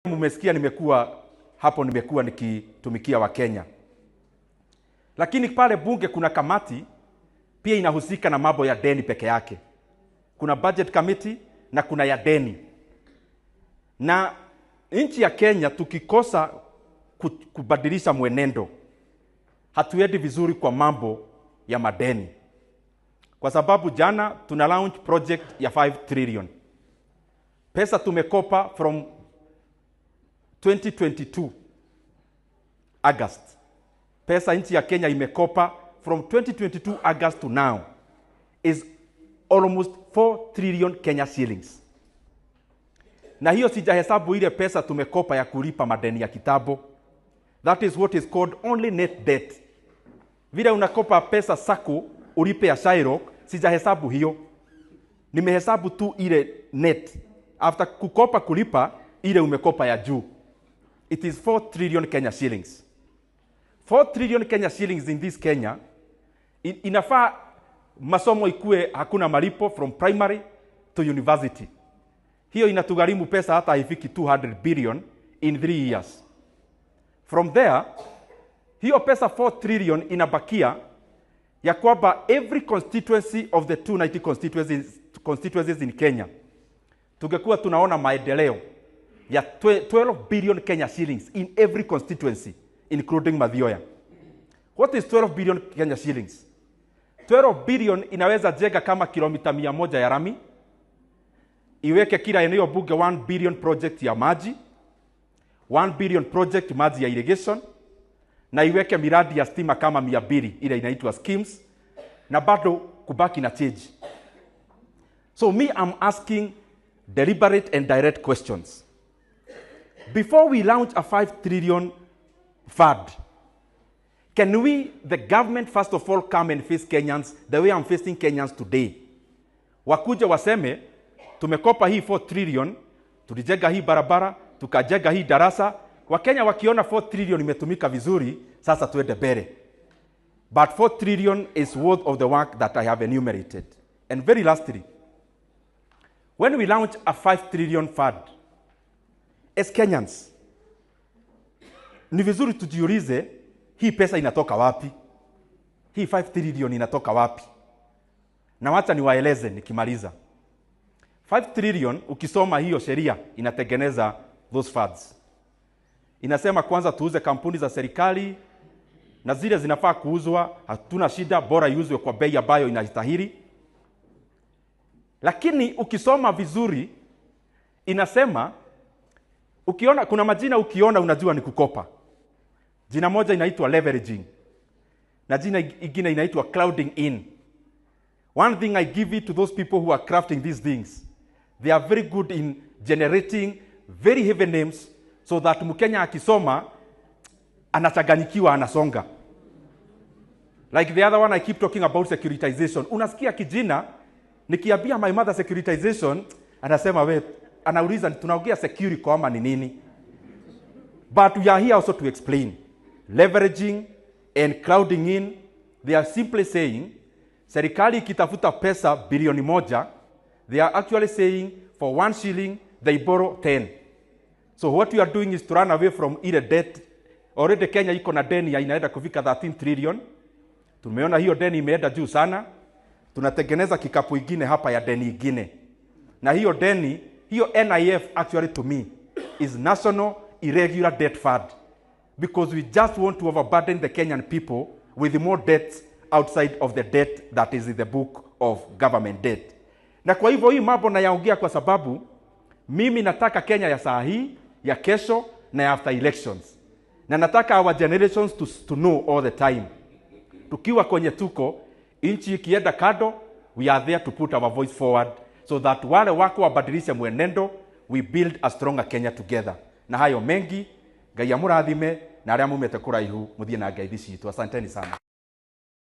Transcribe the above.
Mmesikia nimekuwa hapo, nimekuwa nikitumikia Wakenya, lakini pale bunge kuna kamati pia inahusika na mambo ya deni peke yake. Kuna budget committee na kuna ya deni. Na nchi ya Kenya tukikosa kubadilisha mwenendo, hatuendi vizuri kwa mambo ya madeni, kwa sababu jana tuna launch project ya 5 trillion. Pesa tumekopa from 2022 August. Pesa nchi ya Kenya imekopa from 2022 August to now is almost 4 trillion Kenya shillings. Na hiyo sijahesabu ile pesa tumekopa ya kulipa madeni ya kitambo. That is what is called only net debt. Vile unakopa pesa sacco ulipe ya Shylock, sijahesabu hiyo. Nimehesabu tu ile net. After kukopa kulipa ile umekopa ya juu. It is 4 trillion Kenya shillings. 4 trillion Kenya shillings in this Kenya inafaa masomo ikue hakuna malipo from primary to university. Hiyo inatugharimu pesa hata haifiki 200 billion in 3 years. From there, hiyo pesa 4 trillion inabakia ya kwamba every constituency of the 290 constituencies in Kenya tungekuwa tunaona maendeleo ya 12 billion Kenya shillings in every constituency, including Mathioya. What is 12 billion Kenya shillings? 12 billion inaweza jenga kama kilomita 100 ya rami, iweke kila eneo bunge 1 billion project ya maji, 1 billion project maji ya irrigation, na iweke miradi ya stima kama 200 ile inaitwa schemes, na bado kubaki na change. So me, I'm asking deliberate and direct questions. Before we launch a 5 trillion fund, can we, the government, first of all, come and face Kenyans the way I'm facing Kenyans today? Wakuja waseme, tumekopa hii 4 trillion, tulijenga hii barabara, tukajenga hii darasa. Wakenya wakiona 4 trillion imetumika vizuri, sasa tuende mbele. But 4 trillion is worth of the work that I have enumerated. And very lastly, when we launch a 5 trillion fund, as Kenyans, ni vizuri tujiulize, hii pesa inatoka wapi? Hii 5 trillion inatoka wapi? Na wacha niwaeleze nikimaliza. 5 trillion, ukisoma hiyo sheria inatengeneza those funds. Inasema kwanza tuuze kampuni za serikali na zile zinafaa kuuzwa, hatuna shida, bora iuzwe kwa bei ambayo inastahili. Lakini ukisoma vizuri inasema, ukiona kuna majina, ukiona unajua ni kukopa. Jina moja inaitwa leveraging na jina ingine inaitwa crowding in. One thing I give it to those people who are crafting these things, they are very good in generating very heavy names so that Mkenya akisoma anachanganyikiwa, anasonga. Like the other one I keep talking about, securitization. Unasikia kijina, nikiambia my mother securitization, anasema, "We," anauliza, "Tunaongea security ama ni nini?" But we are here also to explain. Leveraging and crowding in, they are simply saying, serikali ikitafuta pesa bilioni 1, they are actually saying for 1 shilling, they borrow 10. So what we are doing is to run away from ile debt. Already Kenya iko na deni ya inaenda kufika 13 trillion. Tumeona hiyo deni imeenda juu sana. Tunatengeneza kikapu ingine hapa ya deni ingine. Na hiyo deni, hiyo NIF actually to me is National Irregular Debt Fund, because we just want to overburden the Kenyan people with more debts outside of the debt that is in the book of government debt. Na kwa hivyo hii mambo nayaongea kwa sababu mimi nataka Kenya ya saa hii, ya kesho na ya after elections. Na nataka our generations to know all the time. Tukiwa kwenye tuko, nchi ikienda kando, we are there to put our voice forward so that wale wako wabadilishe mwenendo, we build a stronger Kenya together. Na hayo mengi, Ngai amũrathime na arĩa mumĩte kũraihu mũthiĩ na ngeithi citũ. Asanteni sana.